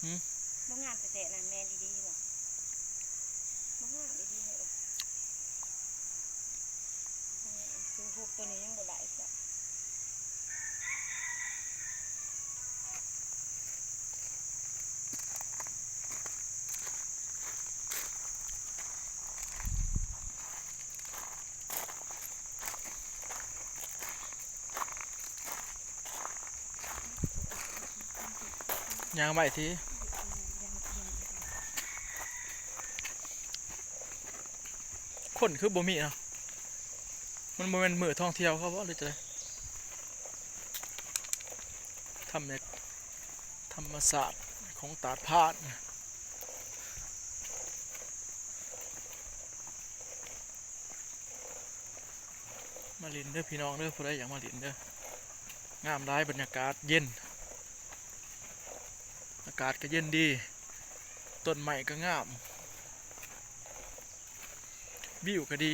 ຫື? ບໍ່ງາມແທ້ໆນະ ແມ່ນອີ່ຫຼີເນາະ ບໍ່ງາມອີ່ຫຼີເນາະ ບໍ່ງາມ. ຄືຮູບໂຕນີ້ຍັງບໍ່ໄດ້ຊະ. ຍ່າງໄວ້ທີ່ ຄົນຄືບໍ່ມີເນາະ ມັນບໍ່ແມ່ນມື້ທ່ອງທ່ຽວເຂົາບໍ ຫຼືຈັ່ງໃດ? ທຳ ທຳມະຊາດຂອງຕາດພານ. ມາຫຼິ້ນເດີພີ່ນ້ອງເດີ ຜູ້ໃດຢາກມາຫຼິ້ນເດີ ງາມຫຼາຍ ບັນຍາກາດເຢັນ ອາກາດກະເຢັນດີ ຕົ້ນໄມ້ກະງາມ ວິວກະດີ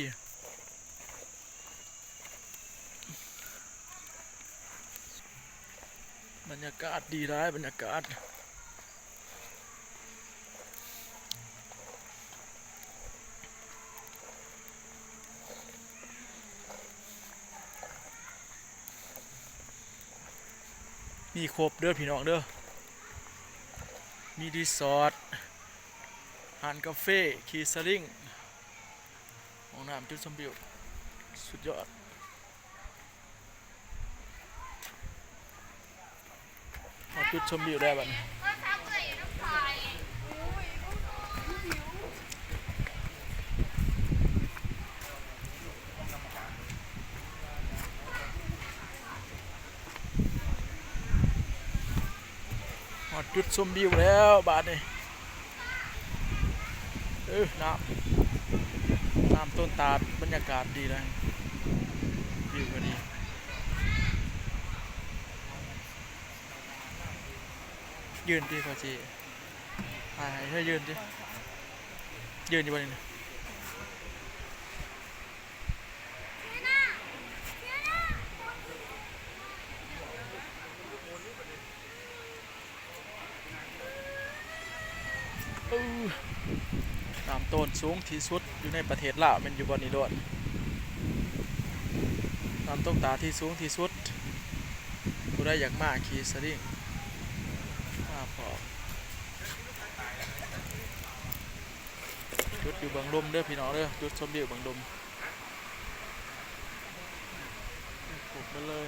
ບັນຍາກາດດີຫຼາຍ ບັນຍາກາດ. ມີຄົບເດີພີ່ນ້ອງເດີ ມີຣີສອດ ຮ້ານກາເຟ ຂີ່ສະລິງ ຫ້ອງນ້ຳ ຈຸດຊົມວິວ ສຸດຍອດ. ຮອດຈຸດຊົມວິວແລ້ວບັດນີ້ ຮອດຈຸດຊົມວິວແລ້ວບາດນີ້. ເອີ ນ້ຳ ນ້ຳຕົ້ນຕາດ ບັນຍາກາດດີເລີຍ ວິວກະດີ. ຢືນຕິ ຂ້ອຍຊິຖ່າຍໃຫ້ ເຮີຍ ຢືນຕິ ຢືນຢູ່ບໍ່ນີ້ນະ? ເອີ ນ້ຳຕົ້ນສູງທີ່ສຸດຢູ່ໃນປະເທດລາວ ແມ່ນຢູ່ບ່ອນນີ້ໂລດ ນ້ຳຕົກຕາດທີ່ສູງທີ່ສຸດ. ຜູ້ໃດຢາກມາຂີ່ສະລິງ ມາພໍ້ ຈຸດຢູ່ເບື້ອງລຸ່ມເດີພີ່ນ້ອງເດີ ຈຸດຊົມວິວເບື້ອງລຸ່ມ ຄົບໝົດເລີຍ.